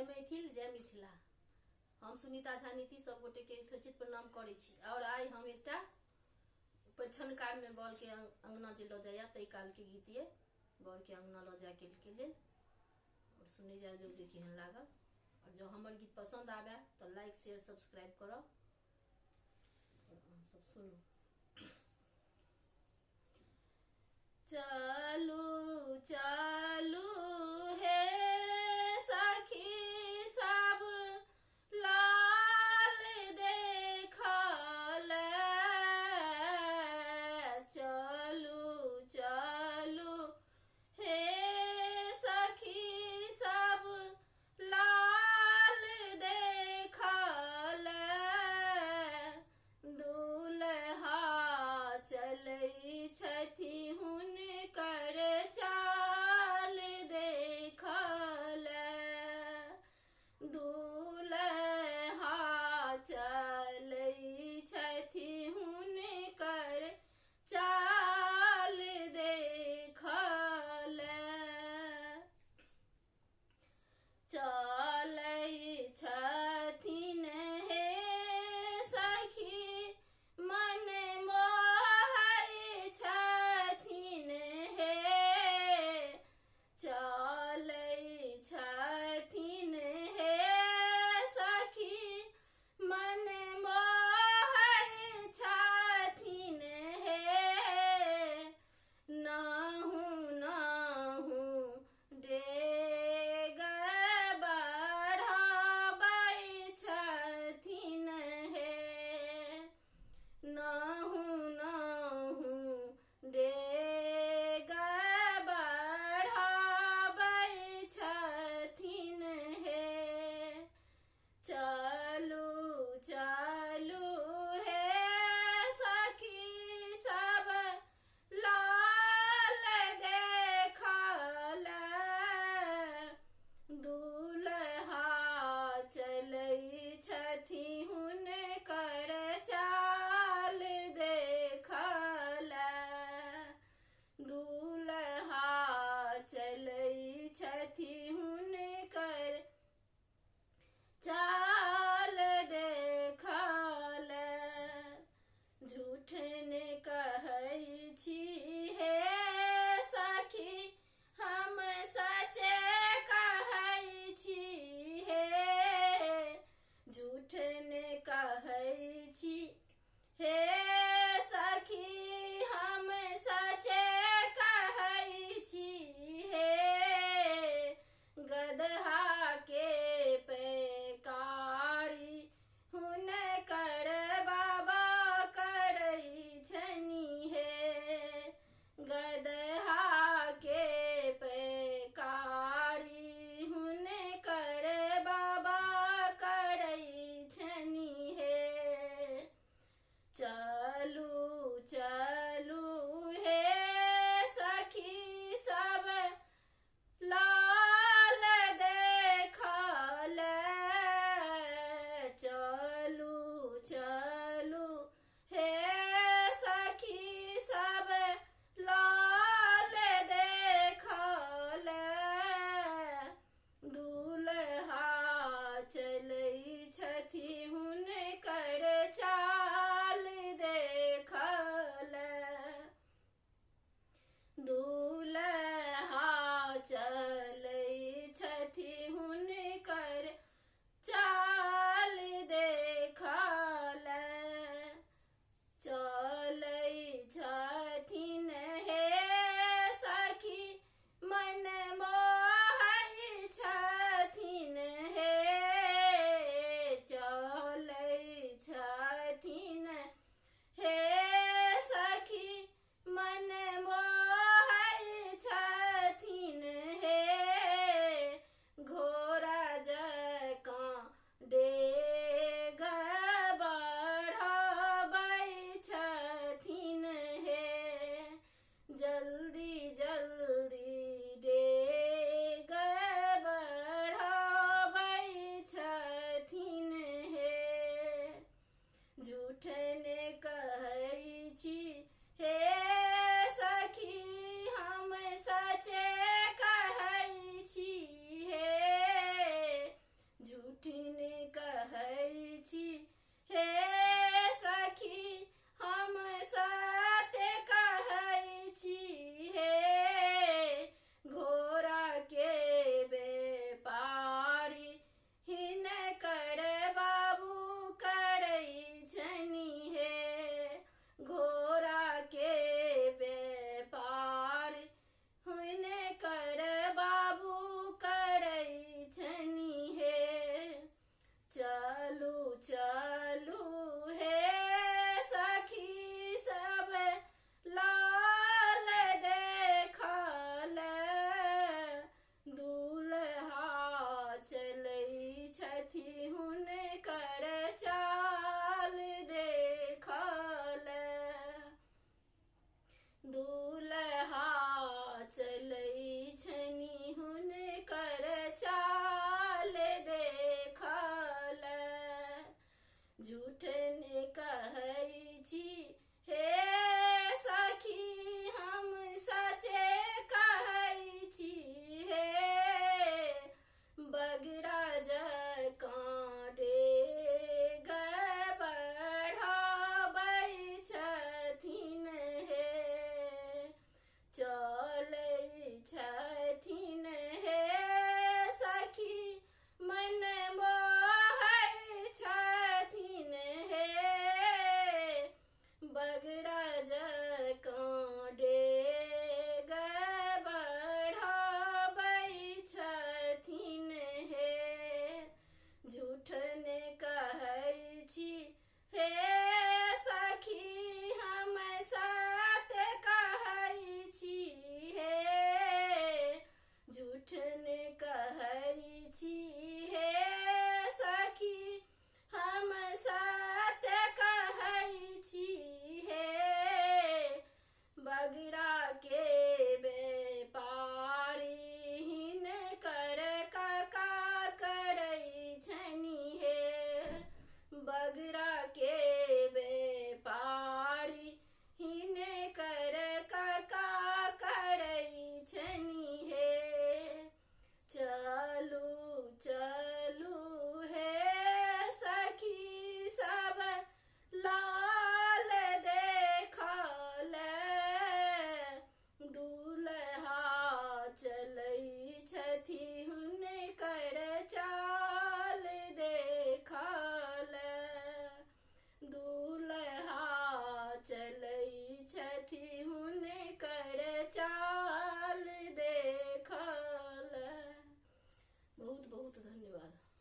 जय मैथिल, जय मिथिला। हम सुनीता झा नीति सब गोटे के यथोचित प्रणाम करै छी। और आइ हम एकटा परिछन काल में बर के अंगना जे लऽ जाइया ताहि काल के गीत ये, बर के अंगना लऽ जाय के लेल। और सुनै जाउ जो जे केहन लागल। और जो हमर गीत पसंद आवे तो लाइक शेयर सब्सक्राइब करब। और अहाँ सब सुनू। चलू चलू हे सखी सब लाल देखल, चलू चलू हे सखी सब लाल देखल, दूल्हा चलै छथि हुनकर चाल। धन्यवाद।